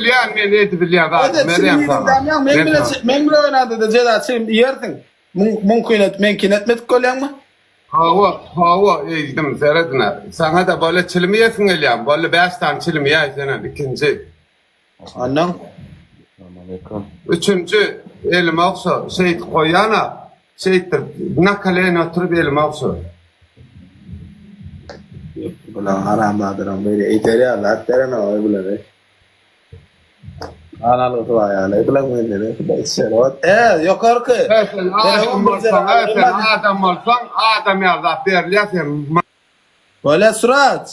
Bilýän men edibilýän zadym berýän saňa. Men bilen men bilen oýnanda-da jeza çilim iýersiň. Mümkin et, meňkini etmedik bolýaňmy? Hawa, hawa, eýdim, seredine. Saňa-da bolýa çilim iýesiň gelýämi? Boldy bäş sany çilim iýäý senem, ikinji. Ondan? Üçünji, elime ogşa, şeýdip goýýan-a, şeýtdirip, na koleni oturyp elime ogşa. Bular haramzadalaryň biri eder ýaly zat berenok-aý bulary. Gan algysy bar ýaly bulaň menden içeri ot. E, ýokarky. E, sen adam bolsaň, e, sen adam bolsaň, adam ýaly zat berilýär sen. Bolýa Suraç.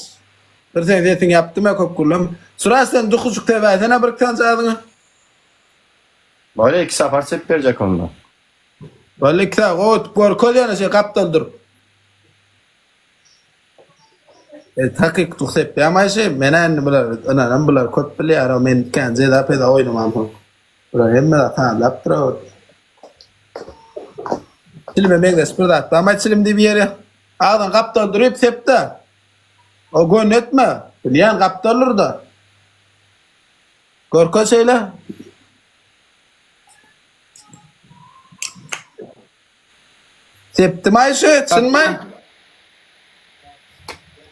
Bir seň sesiňi ýapdym ýa köp gürleme. Suraç sen duhujyk tebäýsene bir iki sany jadyňy. Bolýa iki sapar çep berjek onda. Bolýa iki sany gowy görkez ýöne şeý gapdal durup. E, takyk duh sepýäm Aýşe. Men-ä indi bular ynanam bular köp bilýär. Men kän jeza peza oýnamamsoň. Bular hemme zat sazlapdyr. Çilime meňzeş bir zat barmy çilim diýip ýeri. Agzyňy gapdal duryp sepde. O göni etme. Bilýän gapdal dur-da. Görkez şeýle. Sepdim Aýşe, çynmy?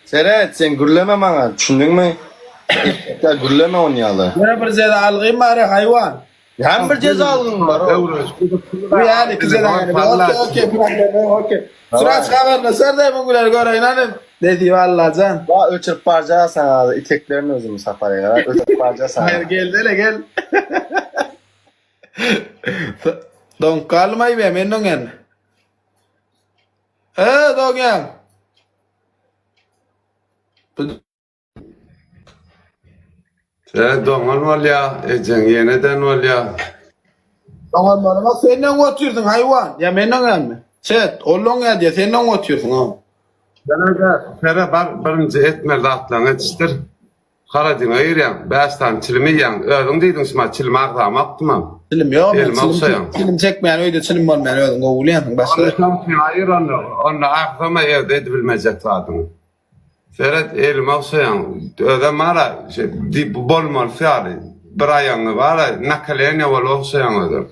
Seret, sen gürleme maňa, düşündiňmi? Eşekler gürleme on ýaly. Ýene bir jeza algym bar, haýwan. Hem bir jeza algyň bar. Bu ýaly iki jeza ýene. Okey, okey, problem ýok, okey. Suraç habarlaşar da bu güler göreýin hany. Nesip Allajan. Ba öçürip barja saňa iteklerin özümi sapar eger. Öçürip barja saňa. Gel gel gel. Doňup galdym aý be men doňýan. E doňýan. Sen doňan bolýa, ejeň ýeneden bolýa. Doňan bolmak sen doňup otyrsyň haýwan. Ýa men doňýanmy? Çet, ol doňýar diýýär, sen doňup otyrsyň ha. Sere sere bar birinji etmeli zatlaryňy etişdir. Haradyňa girýäň, bäş sany çilim iýýäň, özüň diýdiň şuma çilim agzamakdymam. Çilim ýok, men Elime çilim, ogşaýaň. çilim çekmeýän öýde çilim bolmaýan özüň gowy bilýänsiň başga. Onda şoň aýyr onda, onda agzama evde edibilmejek zadyňy. Seret elime ogşaýaň, özem bara şe di bolmalysy ýaly, bir aýagyňy bara na koleniýa bolup ogşaýaň özem.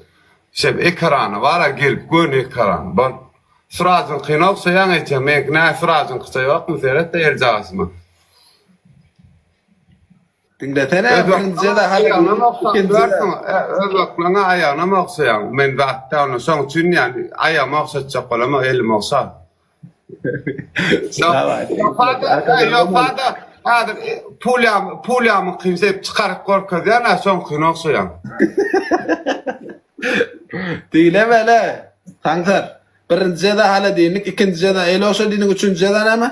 Şe ekrana bara gelip göni ekran bol. Suratyňkyny ogşaýaň eýtýäň, meňki nä suratyňkyça ýokmy seret-de eljagasyma. Diňlesene, birinji de hali ikinji Özbekleň aýagyna ogşaýaň. Men zatda ony şoň üçin ýani aýagymy ogşatjak bolama elimi ogşa. Ýok-da, häzir pulýam pulýamy kimse çykaryp görkezýän, ha şoňkyny ogşaýaň. Diňlemele, Taňsar. Birinji jeza hali diýdik, ikinji jeza el ogşa diýdik, üçünji jeza näme?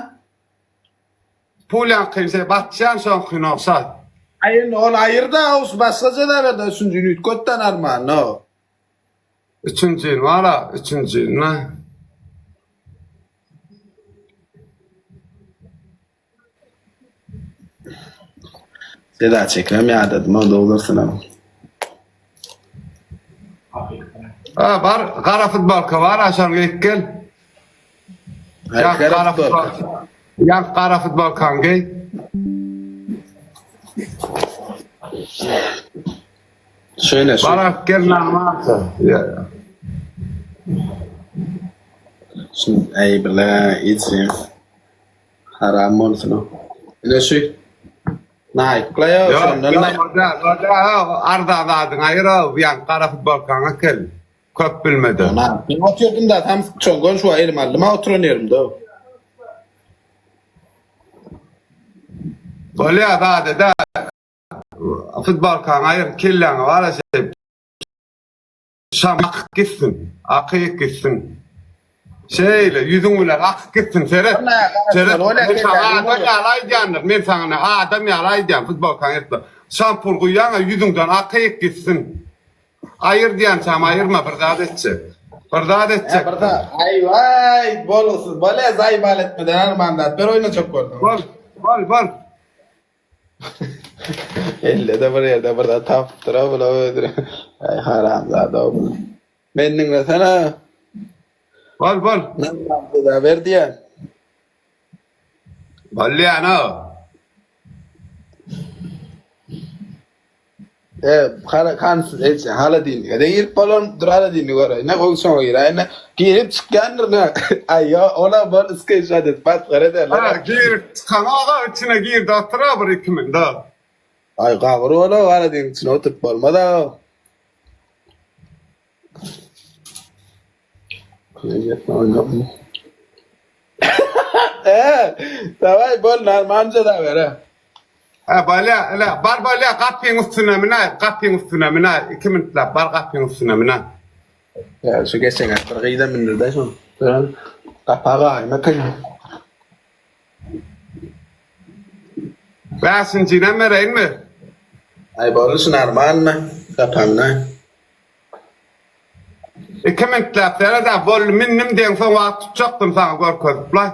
Pulýaň kimse batýan şoňkyny ogşat. Aý indi ony aýyrda ows başga jeza berde üçünjini üýtgetde narmano. Üçünjini bara üçünjini. Jeza çekmem ýadadym o dogrusyny. Ha bar gara futbolka bar aşaň geýip gel. Ýa gara futbolka. Ýa gara futbolkaňy geý. Şeýle şu. Bar gel normalsa. Ýa. Şu aý bile içi. Haram bolsun. Ine şu. Nike-la ýa şondan. Ýok, ýok, ýok, arzan zadyňy aýyr, ýa gara futbolkaňy kel. Köp bilmedi. Ana, men oturdym da tam çongan şu elim aldym ha oturan ýerimde. Bolýa zady da. Futbolkaňy aýyr, kelläňe bar şeý. Şam akyp gitsin. Akyp gitsin. Şeýle ýüzüň bilen akyp gitsin seret. Seret. Men saňa adam ýaly aýdýandyr. Men saňa ne adam ýaly aýdýan futbolkaňy ýyrtma. Şampun guýýaňa ýüzüňden akyp gitsin. Aýyr diýençäm aýyrma bir zat etjek. Bir zat etjek. Bir zat. Aý waý bolgusyz bolýa zaýbal etmeden arman zat ber oýnajak bolsaň. Bol bol bol. Ellede bir ýerde bir zat tapypdyr-a bula özüne. Aý haramzada bu. Meni diňlesene. Bol bol. Nallam jeza ber diýýän. Bolýan-ow. E, hala kansyz etsin, holodilnige de girip bolar, dur holodilnigi göreýin, ne gowy şoňa giräýin. Girip çykýandyr ne? Aý, ýo, ola bol skrinşot edip basgar ederler. Ha, girip çykaňoga içine girdi otura bir iki minde. Aý, gabyr bola, holodilnigiň içine oturyp bolmaz a. E, daway bol normal jeza ber. E, bolýa, ele, bar bolýa, gapyň üstüne münäý, gapyň üstüne münäý, iki minutläp bar gapyň üstüne münäý. Ya şu geçen bir gyza mündirdi şo. Gapa gaýma kyn. Bäşinjinem bereýinmi? Aý boldy şu normalny gapamda. Iki mintläp sered-ä, boldy mindim diýeň soň wagt tutjakdym saňa görkezip-laý.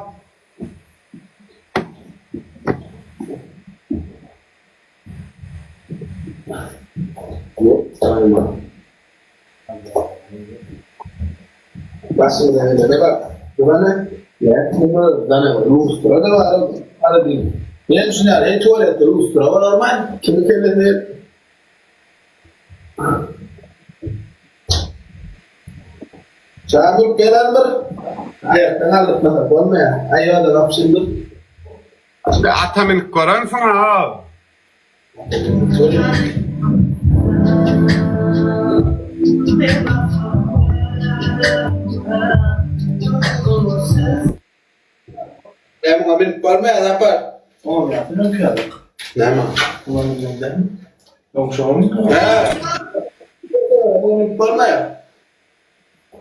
Başymyza gelene bak. Bu ne? Lustra-da bar. Ara diýip. Men düşünýän, hey tualetde lustra bolarmy? Kimi kellesi? Çagyryp gelen bir aýakdan aldyrtmasa bolmaýar. Aýaga gapşyndyr. Ata münüp görensiň-a. Näme muňa münüp bolmaýar Sapar? Näme? Hä? Muňa münüp bolmaýar.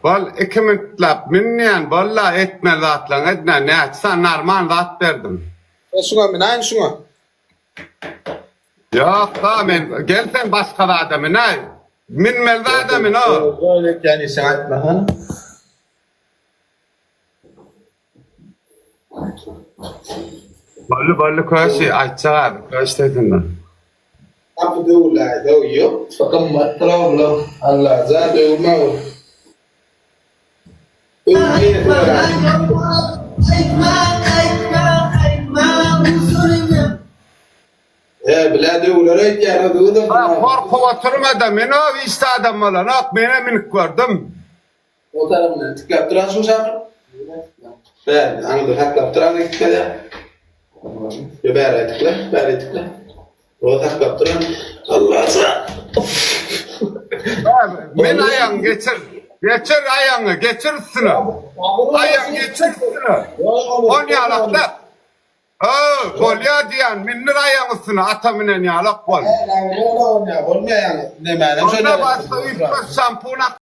Bol iki mintlap münýän bolla etmeli zatlaryňy edinä näçe sany normal zat berdim. E şuňa münäýin şuňa. Ýok da men gel sen başga zada münäý. Münmeli zada mün o. Öýletýän işiňi aýtmasana. Boldy boldy köşi aýtjak abi köş sesinden. Gapy döwüläýse ýok gymmatdyr oglan Allajan döwme ol. He bilä döwüler öýtýän o döwüdir. Gorkup oturmada men o işde adam bolanok menem münüp gördüm. O tarapyndan tikläp duran şu şahyr. Bäri, aňyrda saklap duran gitmeli. Ýa bäri tikle, bäri tikle. O saklap duran. Allaja. Men aýagyňy geçir. Geçir aýagyňy, geçir üstüne. Aýagyňy geçir üstüne. On ýalakda. Öö, bolýa diýýän, mindir aýagyň üstüne, ata münen ýalak bol. Bolmaýar, bolmaýar. Onda başga üýtgeş şampun ak.